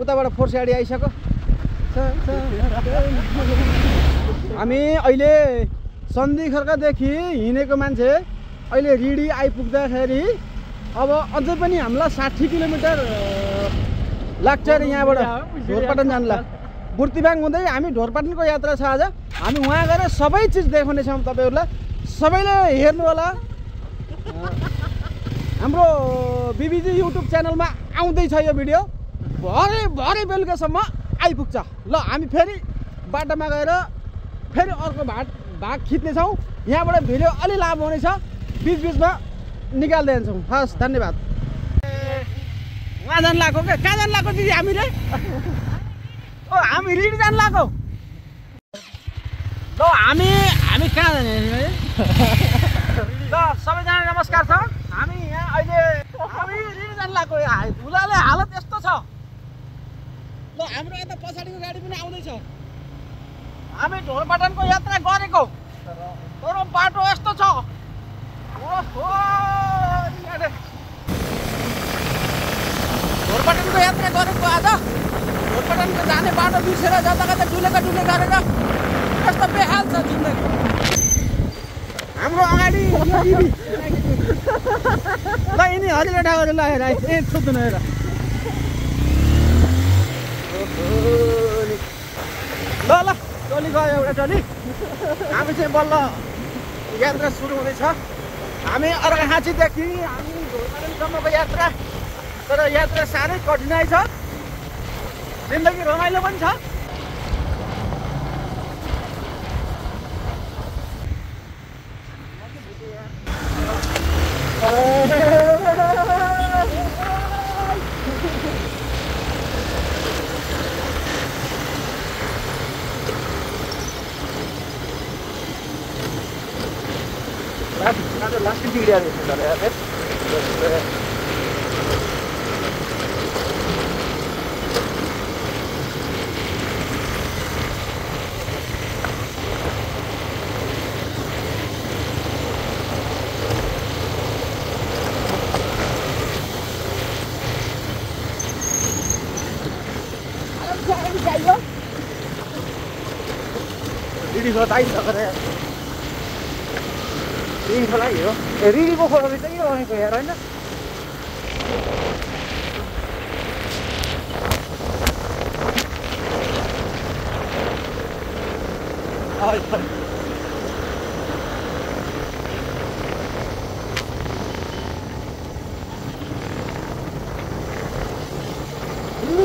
उताबाट फोर्स गाडी आइसक्यो हामी अहिले सन्धि खर्कादेखि हिँडेको मान्छे अहिले रिडी आइपुग्दाखेरि अब अझै पनि हामीलाई 60 किलोमिटर लाग्छ अरे यहाँबाट ढोरपाटन जानलाई बुर्तिबाङ हुँदै हामी ढोरपाटनको यात्रा छ आज हामी वहाँ गएर सबै चिज देखाउनेछौँ तपाईहरुलाई सबैले हेर्नु होला हाम्रो बीबीजी युट्युब च्यानलमा आउँदैछ यो भिडियो भरे बेलुकासम्म आइपुग्छ ल हामी फेरि बाटोमा गएर फेरि अर्को भाग खिच्नेछौँ यहाँबाट भिडियो अलि लामो हुनेछ बीचमा निकाल्दै जान्छौँ हस् धन्यवाद वहाँ जान लाग्यो क्या कहाँ जान लाग्यो दिदी हामीले ओ हामी रिडी जान लाग्यो ल हामी कहाँ जाने ल सबैजना नमस्कार छ हामी यहाँ अहिले हामी रिडी जान लाग्यो धुलाले हालत यस्तो छ ल हाम्रो यता पछाडिको गाडी पनि आउँदैछ हामी ढोरपाटनको यात्रा गरेको तर बाटो यस्तो छ ओहो ढोरपाटनको यात्रा गरेको आज ढोरपाटनको जाने बाटो बिर्सेर जता कता डुलेका गरेर यस्तो बेहाल छ जिन्दगी हाम्रो अगाडि ल यिनी हरिलेटा गरेर ल हेर ए सोध्नु हेर ल टोली गयो एउटा टोली हामी चाहिँ बल्ल यात्रा सुरु हुँदैछ हामी अर्घाखाँचीदेखि हामी ढोरपाटनसम्मको यात्रा तर यात्रा साह्रै कठिनाइ छ जिन्दगी रमाइलो पनि छ लास्ट बिग्रिया रिडीको खोला रहेछ कि रहेको हेर होइन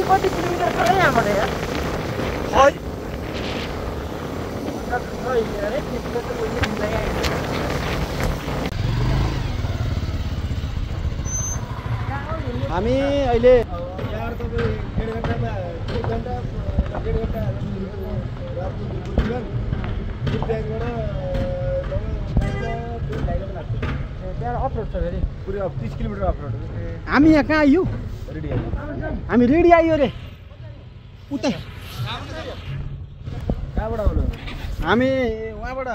कति किलोमिटर छ यहाँबाट यार हामी अहिले हामी यहाँ कहाँ आइयो हामी रेडी आइयो रे उतै कहाँबाट आउनु हामी वहाँबाट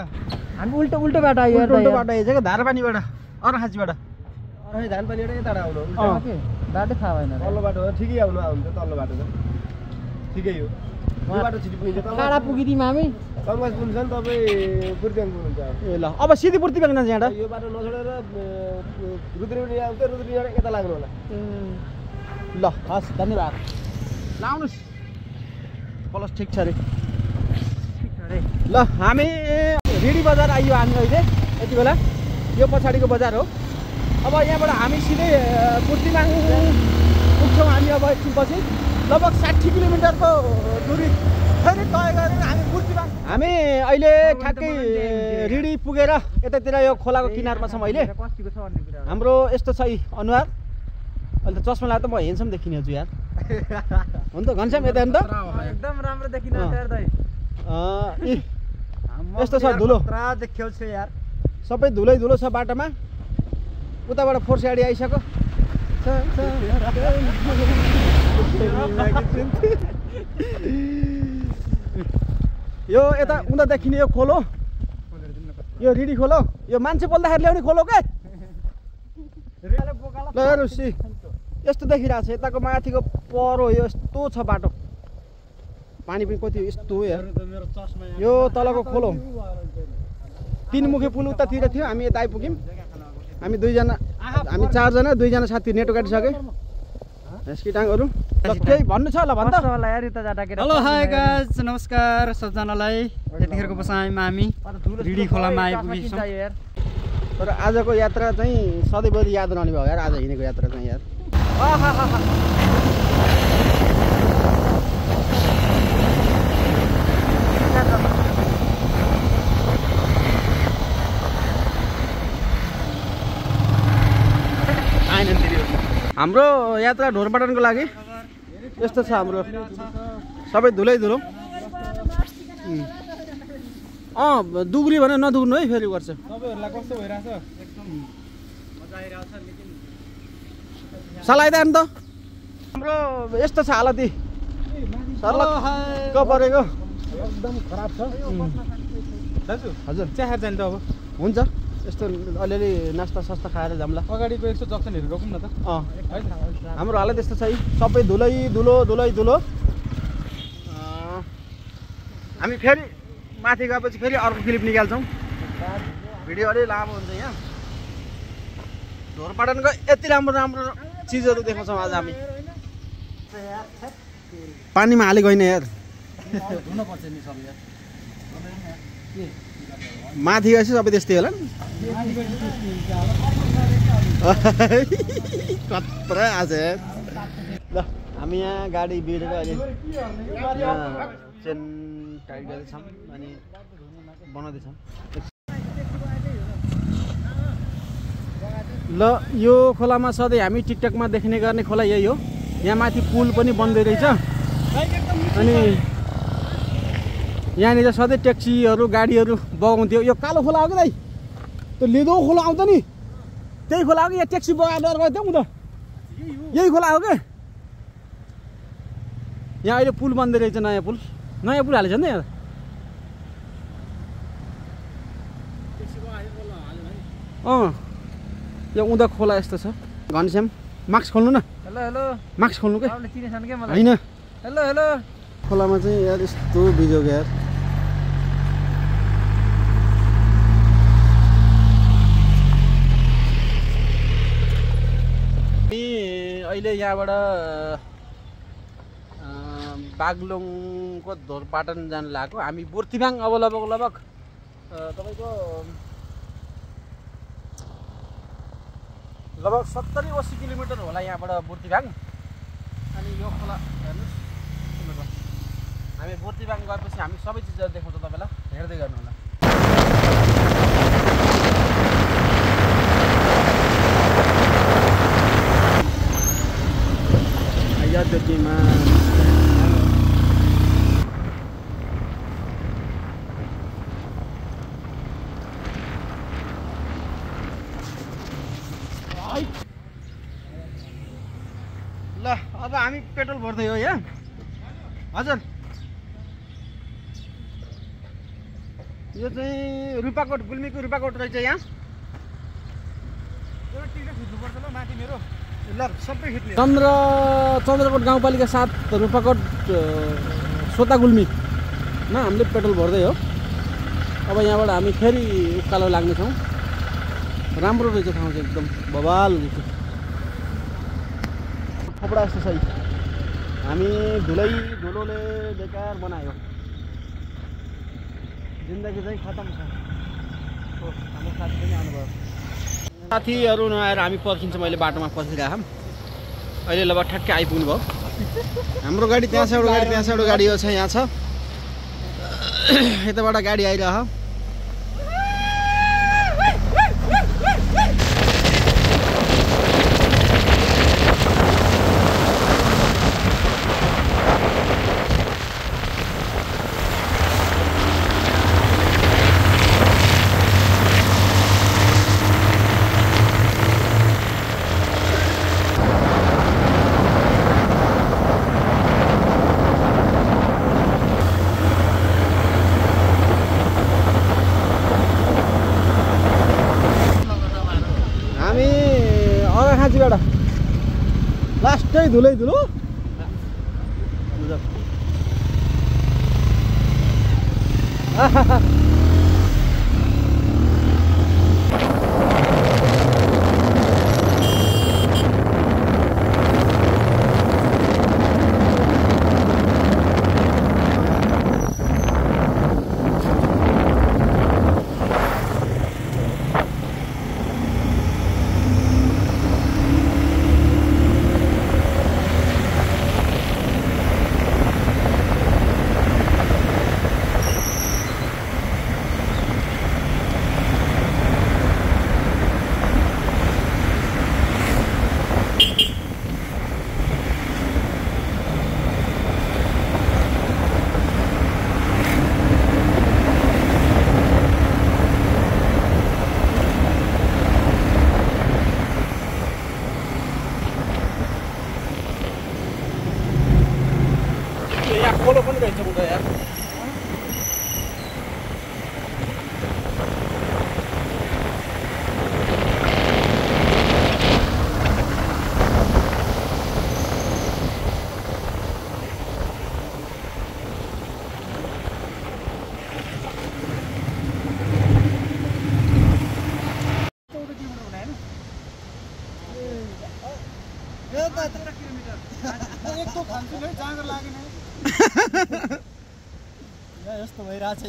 हामी उल्टो बाटो आइयो उल्टो बाटो आइन्छ क्या धारपानीबाट अर्घाखाँचीबाट धानपानीबाट यता आउनु बाटो थाहा भएन तल्लो बाटो हो ठिकै आउनु तल्लो बाटो त ठिकै हो यो बाटो छिटो पुगिन्छ टाढा पुगिदिउँ हामी कङ्ग्रेस पुग्छ नि तपाईँ बुर्तिबाङ पुग्नुहुन्छ ए ल अब सिधै बुर्तिबाङ जान्छ यहाँ यो बाटो नछोडेर रुद्रबिडी आउँछ रुद्रबिडीबाट यता लाग्नु होला ल हस् धन्यवाद ल आउनुहोस् प्लस ठिक छ अरे ल हामी रेडी बजार आइयो हामी अहिले यति बेला यो पछाडिको बजार हो अब यहाँबाट हामी सिधै बुर्तिबाङ पुग्छौँ हामी अब एकछिनपछि लगभग 60 किलोमिटरको दूरी फेरि तय गरेर हामी बुर्तिबाङ हामी अहिले ठ्याक्कै रिडी पुगेर यतातिर यो खोलाको किनारमा छौँ अहिले हाम्रो यस्तो छ अनुहार अहिले त चस्मा लगाएर त म हेन्सम देखिने छु यार हो नि त घनश्याम यता हेर्नु त एकदम राम्रो देखिन यस्तो छ धुलो देखिन्छ यार सबै धुलै धुलो छ बाटोमा उताबाट फोर्स गाडी आइसक्यो यो यता उता देखिने यो खोलो यो रिडी खोलो यो मान्छे बोल्दाखेरि ल्याउने खोलो के ल यस्तो देखिरहेको छ यताको माथिको परो यस्तो छ बाटो पानी पनि कति यस्तो हो यार यो तलको खोलो 3 मुखे पुल उतातिर थियो हामी यता आइपुग्यौँ हामी 2 जना हामी 4 जना 2 जना साथी नेटो काटिसके स्किटाङहरु केही भन्नु छ होला भन्दा होला यार यता जाँदाखेरि हेलो हाय गाइस नमस्कार सबजनालाई यतिखेरको बसाइमा हामी रिडी खोलामा आइपुगेछौँ तर आजको यात्रा चाहिँ सधैँभरि याद रहने भयो यार आज हिँडेको यात्रा चाहिँ यार हाम्रो यात्रा ढोरपाटनको लागि यस्तो छ हाम्रो सबै धुलै धुलो दुग्री भने नदुग्नु है फेरि गर्छ तपाईहरुलाई कस्तो भइराछ एकदम मजा आइराछ लेकिन सलाइदान त हाम्रो यस्तो छ हालत सर्लक्क परेको एकदम खराब छ दाजु हजुर चिया खान त अब हुन्छ यस्तो अलिअलि नास्ता सस्ता खाएर जाम्ला अगाडिको 100 जक्सनहरु रोकौँ न त हाम्रो हालत यस्तो छ सबै धुलै धुलो धुलै धुलो हामी फेरि माथि गएपछि फेरि अर्को क्लिप निकाल्छौँ भिडियो अलि लामो हुन्छ यहाँ ढोरपाटनको यति राम्रो राम्रो चिजहरू देखाउँछौँ आज हामी पानीमा हालेको होइन यार धुनुपर्छ नि सब यार माथि गएपछि सबै त्यस्तै होला नि कत्रा आज ल हामी यहाँ गाडी बिडेर अहिले चेन टाइट गर्दैछौँ अनि बनाउँदैछौँ ल यो खोलामा सधैँ हामी टिकटकमा देख्ने गर्ने खोला यही हो यहाँ माथि पुल पनि बन्दै रहेछ अनि यहाँनिर सधैँ ट्याक्सीहरू गाडीहरू बगाउँथ्यो यो कालो खोला हो कि दाइ त्यो लिदो खोला आउँछ नि त्यही खोला हो कि यहाँ ट्याक्सी बगाएर गयो त यही खोला हो क्या यहाँ अहिले पुल बन्दै रहेछ नयाँ पुल हालेछ नि यहाँ यो उँदा खोला यस्तो छ घनश्याम मास्क खोल्नु न हेलो हेलो मास्क खोल्नु के होइन हेलो हेलो खोलामा चाहिँ यार यस्तो बिजोग यार अहिले यहाँबाट बागलुङको ढोरपाटन जान लागेको हामी बुर्तिबाङ अब लगभग तपाईँको लगभग 70-80 किलोमिटर होला यहाँबाट बुर्तिबाङ अनि यो खोला हेर्नुहोस् हामी बुर्तिबाङ गएपछि हामी सबै चिजहरू देखाउँछौँ तपाईँलाई हेर्दै गर्नु होला त्यतिमा ल अब हामी पेट्रोल भर्दै हो यहाँ हजुर यो चाहिँ रुपाकोट गुल्मीको रुपाकोट रहेछ यहाँ चन्द्रकोट गाउँपालिका 7 रुपाकोट सोता गुल्मीमा हामीले पेट्रोल भर्दै हो अब यहाँबाट हामी फेरि उकालो लाग्नेछौँ राम्रो रहेछ ठाउँ चाहिँ एकदम बवाल रहेछ थोपडा जस्तो छ हामी धुलै धुलोले बेकार बनायो जिन्दगी चाहिँ खतम छ हाम्रो साथी पनि आउनुभयो साथीहरू नआएर हामी पर्खिन्छौँ अहिले बाटोमा पर्खिरहेको अहिले लगभग ठ्याक्कै आइपुग्नु भयो हाम्रो गाडी त्यहाँ छ एउटा गाडी त्यहाँ छ एउटा गाडी छ यहाँ छ यताबाट गाडी आइरह धुलै धुलो खोलो पनि रहेछ उता यार यस्तो भइरहेछ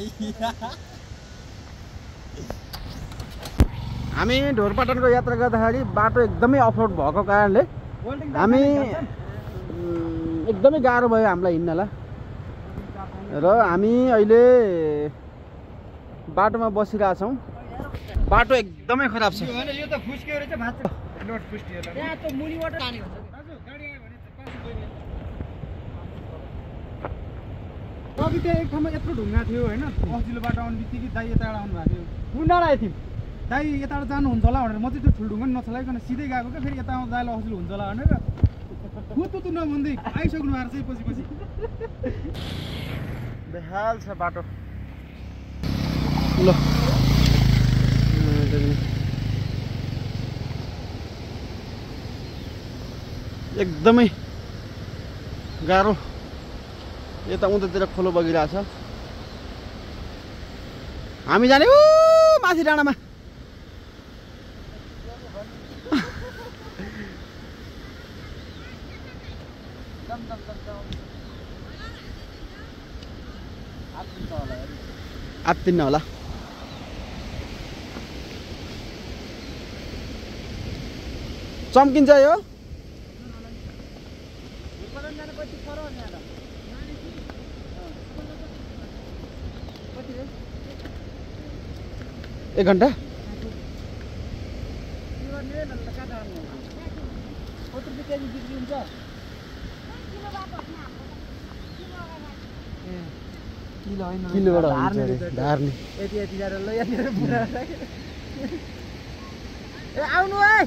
हामी ढोरपाटनको यात्रा गर्दाखेरि बाटो एकदमै अफरोड भएको कारणले हामी एकदमै गाह्रो भयो हामीलाई हिँड्नलाई र हामी अहिले बाटोमा बसिरहेछौँ बाटो एकदमै खराब छ यो त फुस्कियो रहेछ भात नोट फुस्कियो यहाँ त मुनिबाट पानी हुन्छ हजुर गाडी आयो भने अघि त्यहाँ एक ठाउँमा यत्रो ढुङ्गा थियो होइन अघिल्लो बाटो आउनु बित्तिकै दाइ यताबाट आउनु भएको थियो कुन डाँडा आएको थियौँ दाइ यताबाट जानुहुन्छ होला भनेर म चाहिँ त्यो ठुलो ढुङ्गा नचलाइकन सिधै गएको क्या फेरि यता आउँदा दाइलाई अघिल्लो हुन्छ होला भनेर कुतु नभन्दै आइसक्नु भएको चाहिँ पछि पछि बेहाल छ बाटो ल एकदमै गाह्रो यता उतातिर खोलो बगिरहेछ हामी जाने माथि डाँडामा आत्तिन्न होला चम्किन्छ यो एक घन्टा किलोबाट धार्ने यति यति गरेर ल यतिखेर पुरा ए आउनु है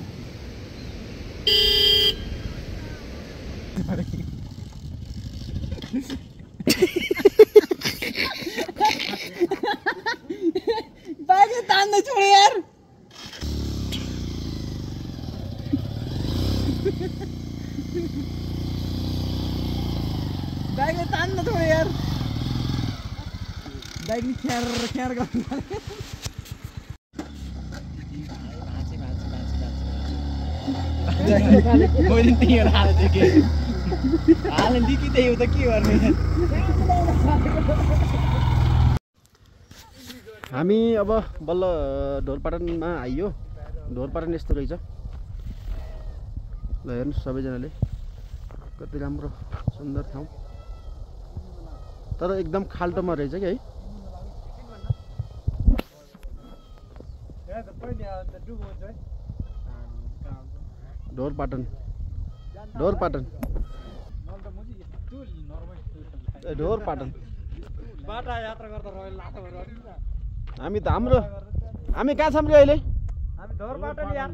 बाजे तान्दै छोड्यो यार बाइकले तान्न छोड्यो यार बाइकले ख्यार ख्यार गर्नु हामी अब बल्ल ढोरपाटनमा आइयो ढोरपाटन यस्तो रहेछ ल हेर्नु सबैजनाले कति राम्रो सुन्दर ठाउँ तर एकदम खाल्टोमा रहेछ कि है ढोरपाटन ढोरपाटन ढोरपाटन बाटा यात्रा गर्दा रह्यो लाटोहरु हामी त हाम्रो हामी कहाँ छौँ अहिले हामी ढोरपाटन यार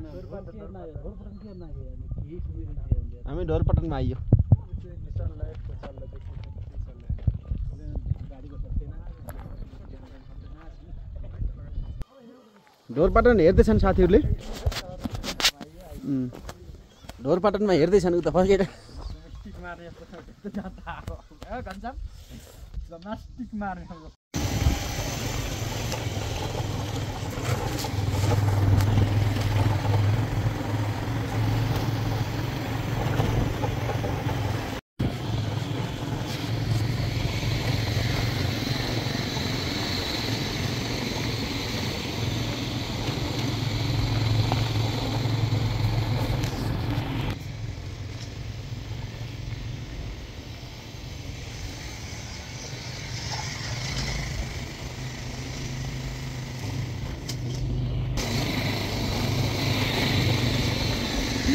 हामी ढोरपाटनमा आइयो ढोरपाटन हेर्दैछन् साथीहरूले ढोरपाटनमा हेर्दैछन् उता फर्केर मार्ने यस्तो जाता हो घनश्याम जम्नास्टिक मार्ने खालको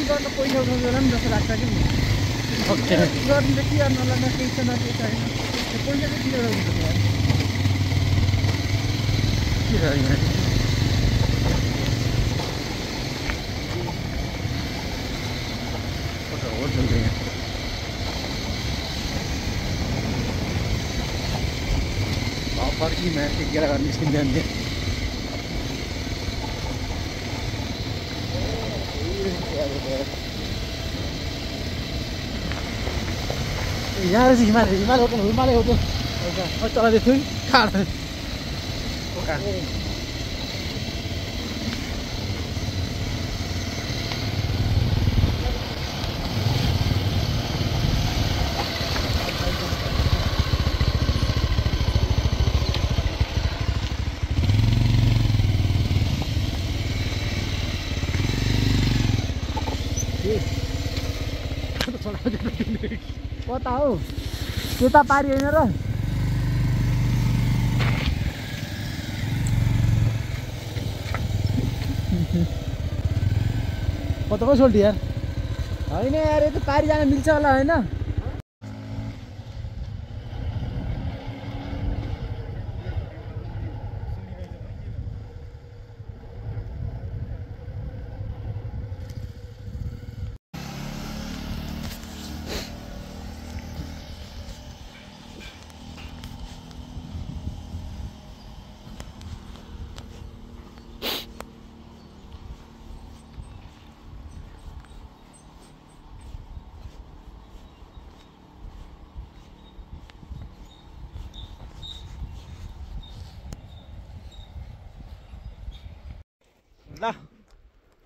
गर्न पैसा उठाउँछ होला नि जस्तो लाग्छ कि गर्ने के गर्नु होला न केही छैन केही छैन पैसा चाहिँ किन फर्कीमा टेकेर गर्ने निस्किँदैन यहाँ रहेछ हिमालय होटल चलाउँदै थियो खाँदै कता हौ त्यता पारी होइन र कता पो सोल्टी यार होइन यार यो त पारी जान मिल्छ होला होइन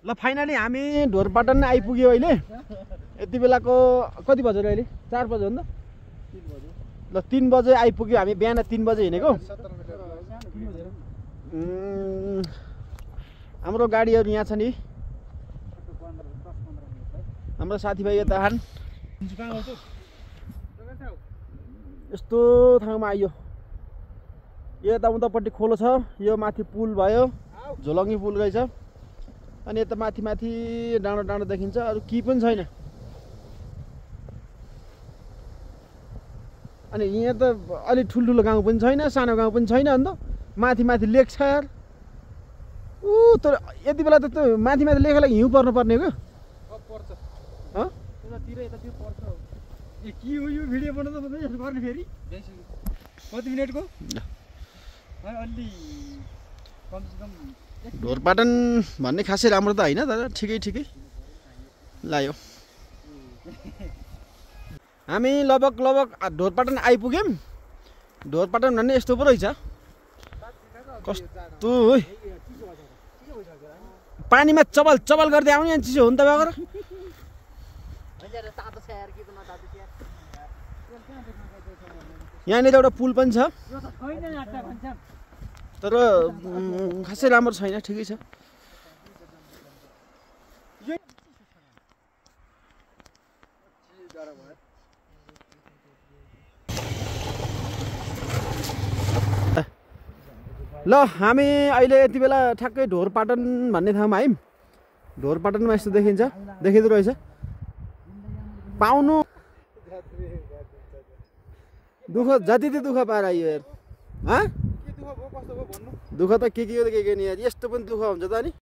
ल फाइनली हामी ढोरपाटन आइपुग्यो अहिले यति बेलाको कति बज्यो अहिले 4 बज्यो नि त ल 3 बजे आइपुग्यो हामी बिहान 3 बजे हिँडेको हाम्रो गाडीहरू यहाँ छ नि हाम्रो साथीभाइ यता हान यस्तो ठाउँमा आइयो यता उतापट्टि खोलो छ यो माथि पुल भयो झोलङ्गी पुल रहेछ अनि यता माथि माथि डाँडो डाँडो देखिन्छ अरू केही पनि छैन अनि यहाँ त अलि ठुल्ठुलो गाउँ पनि छैन सानो गाउँ पनि छैन अन्त माथि माथि लेक छ यार ऊ तर यति बेला त माथि माथि लेकलाई हिउँ पर्नु पर्ने हो के हो यो भिडियो बनाउँदा गर्ने फेरि कति मिनटको अलि कमसेकम ढोरपाटन भन्ने खासै राम्रो त होइन तर ठिकै लाग्यो हामी लगभग ढोरपाटन आइपुग्यौँ ढोरपाटन भन्ने यस्तो पो रहेछ कस्तो पानीमा चबल गर्दै आउने अनि चिसो हो नि त बागर यहाँनिर एउटा पुल पनि छ तर खासै राम्रो छैन ठिकै छ ल हामी अहिले यति बेला ठ्याक्कै ढोरपाटन भन्ने ठाउँमा आयौँ ढोरपाटनमा यस्तो देखिँदो रहेछ पाउनु दुःख जति दुःख पाएर आयो यार दुःख त के हो त के नि यार यस्तो पनि दुःख हुन्छ त नि